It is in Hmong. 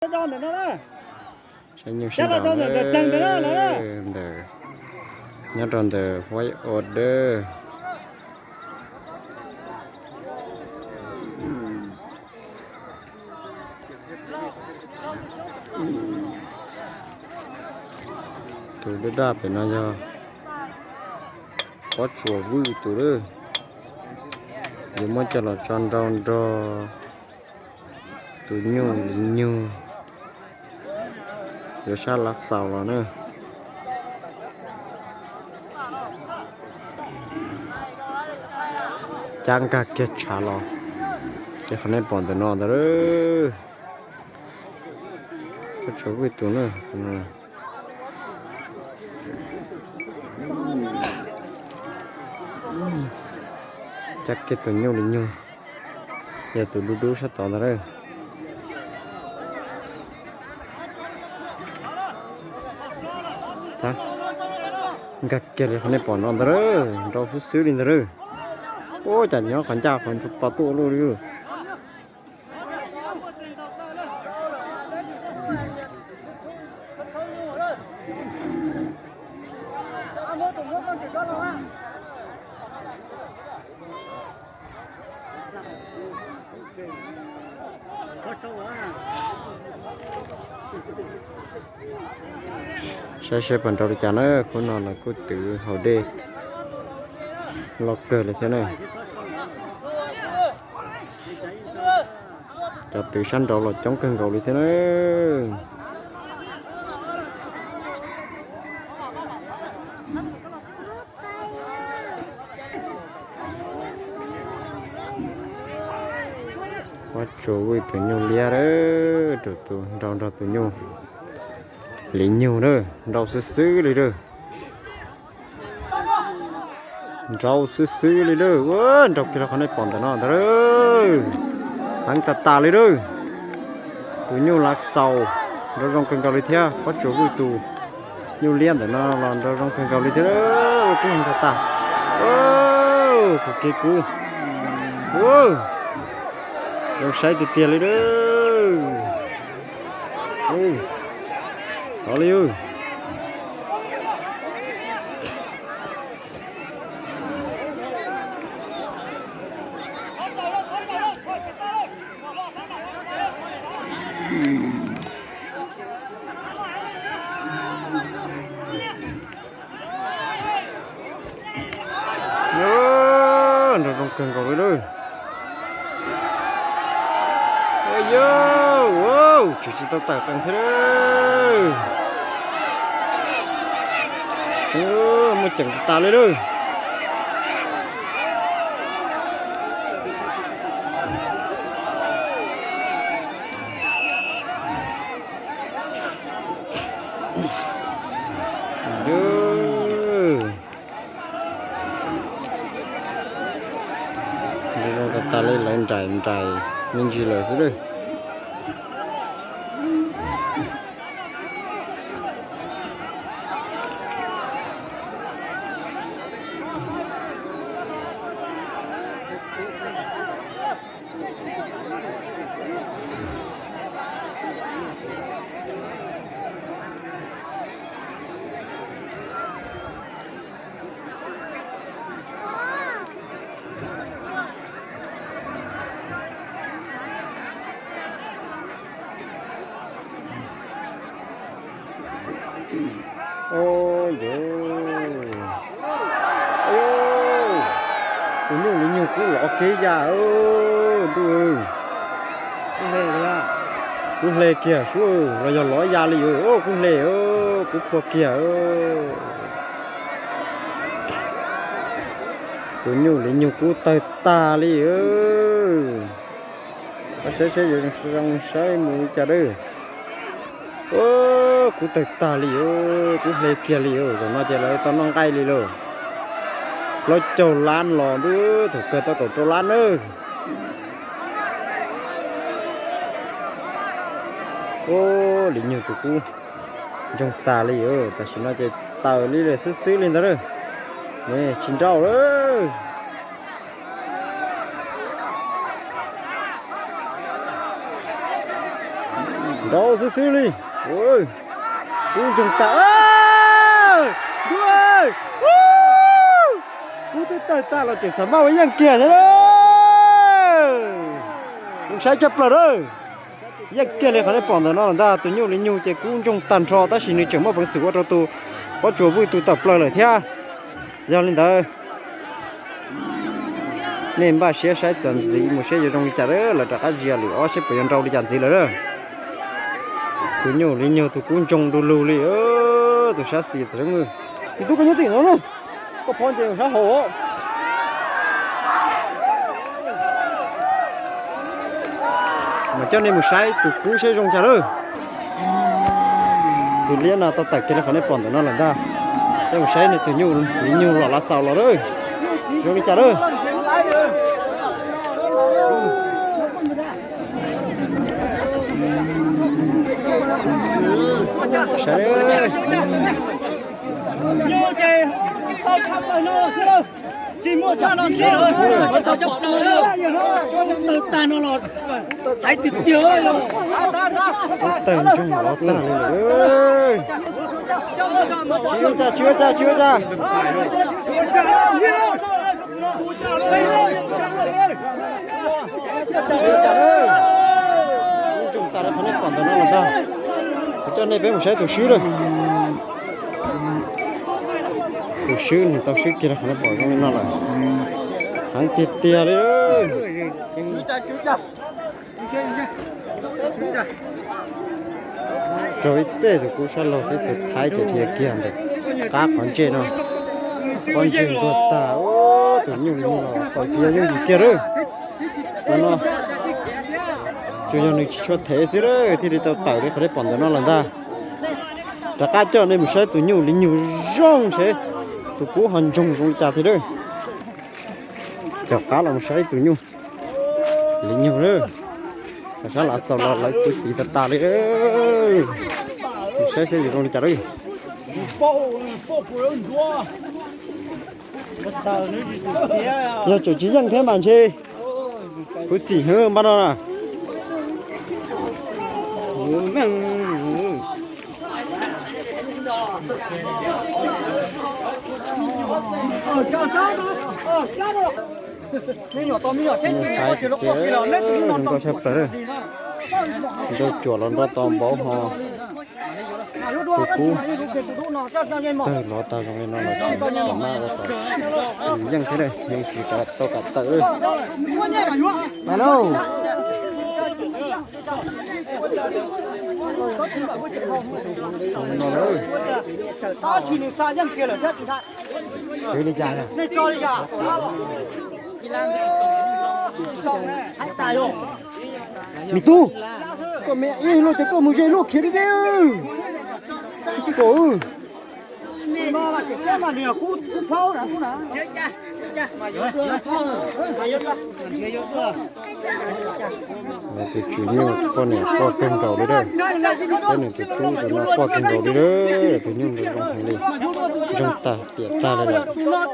Saib nyuj sib nraus ntawm, nyob rau ntawm White Order. Tus daj daj pem no yog Pob Tsuas Vwj tus lawm. Yuav muab coj los tso nrau nrog tus nyuj li nyug, yuav sab lav xaus los na. Cab nkag kiag tshav los, ces qhov nej pom ntawm no ntag. Pob Tsuas Vwj tus na. Cab kiag tus nyuj li nyug, yog tus dub dub sab tod ntag. Nkag kiag li qhov nej pom no ntag, nrau xwb xwb li ntag. Ua cas nyob qhov ncaj qhov ntug pas tuaj luj li. Saib seb puas nrau li cas na, khub no lawv kuj twv haus dej loj kawg li thiab na. Cov twv sab nraud los coob kawg nkaus li thiab na. Pob Tsuas Vwj tus nyuj liab, tus nrau nrog tus nyuj li nyug na, nrau xwb xwb li lawm. Nrau xwb xwb li lawm, ua nrau kiag rau qhov nej pom ntawm no ntag. Heev tas tas li lawm. Tus nyuj lav xaus nrau zoo kawg nkaus li thiab, Pob Tsuas Vwj tus nyuj liab ntawm no los nrau zoo kawg nkaus li thiab. Kub heev tas tas. Kuv kev kub. Zoo saib tiag tiag li lawm. Hov li. Nrau zoo kawg nkaus li lawm. Yog, tseem tsis tau tawm qees thiab. Muaj ceem tas tas li lawm. Zoo tas tas li, lawv nraim nraim me ntsis lawm xwb lawm. Tus nyuj li nyug kub lov kiag ya ntuj. Kub hle kiag sub los yog lov ya li, kub hle, kub phua kiag. Tus nyuj li nyug kub tawg tag li. Saib saib zoo saib mus li cas lawm. Kub tawg tag li, kub hle kiag li, zaum no ces lawv tau noj nqaij li lauj. Plaub caug lab los ntuj, thaum kawg tau kaum rau lab nawb. Li nyug tus kub ntsoog tas li, tam sim no ces tawm li lawm xwb xwb li ntag. Tsis nrau lawm. Rau xwb xwb li. Kub ntsoog tas. Kub twb tawg tas los tseem xav maj ua yeej kiag thiab. Mus saib caj plaws lawm. Yeej kiag li qhov nej pom ntawm no lawm ntag. Tus nyuj li nyuj ces kub ntsoog tag nrho tab sis nws tseem muaj peev xwm ua rau tus pob tsuas vwj tus tawm plaws lawm thiab. Yog li ntawd, nej npaj siab saib txuas ntxiv mus seb yuav zoo li cas lawm, lawv rov qab zias lwm ob seb puas yuav nrau li cas ntxiv lawm. Tus nyuj li nyuj tus kub ntsoog du lug li. Tus sab xis tas zoo. Tus tub koj nyob tim no na, koj phob nce sab hauv. Mas coj nej mus saib tus kub saib zoo cas lawm. Tus liab no tau tawm kiag li qhov nej pom ntawm no lawm ntag. Coj mus saib nws tus nyuj li nyuj los lav xaus los lawm. Zoo li cas lawm. Tawg ntsoog los tag li lawm. Tsis ua cas, tsis ua cas, tsis ua cas. Tsis ua cas. Ntsoog tas li qhov nej pom ntawm no lawm ntag. Kuv coj nej peb mus saib tus swb lawm. Tus swb nws tau swb kiag li qhov nej pom zoo li no lawm. Heev tiag tiag li. Raug ib tej tus kub sab laug thiab xwb, thaib ces dhia kiag ntawm qab qhov ntsej no. Pob ntseg ntuag tag, tus nyuj li nyuj los faus tsis yog yooj yim kiag lawm. Tus no tsuas yog nws tsis tshua thev xwb lawm thiaj li tau tawm li qhov nej pom ntawm no lawm ntag. Rov qab coj nej mus saib tus nyuj li nyuj zoo seb tus kub ho ntsoog zoo li cas thiab lawm. Caum qab los mus saib tus nyuj li nyuj lawm. Sab lav xaus los lawv kuv txiv tag tas li. Mus saib saib yuav zoo li cas lawm. Yog tseem tsis yeej thiab mas ntshe khuv xim heev npaum no na. Zoo nkauj tshaj plaws. Nrau cuam los nrau tau npaum ho. Tus kub tawg lov tag zoo li no los tseem xav maj ua kom yeej thiab, yeej tsis tau kam tawm. Li cas? Me tub, koj me ib luaj ces koj mus ze luaj khiav li ne. Tsis pom. Tus tswv nyuj poj niam quaj kawg nkaus li lawm. Poj niam tus tub tus no quaj kawg nkaus li lawm. Tus nyuj ntawd zoo heev li, ntsoog tag piam tag li lawm.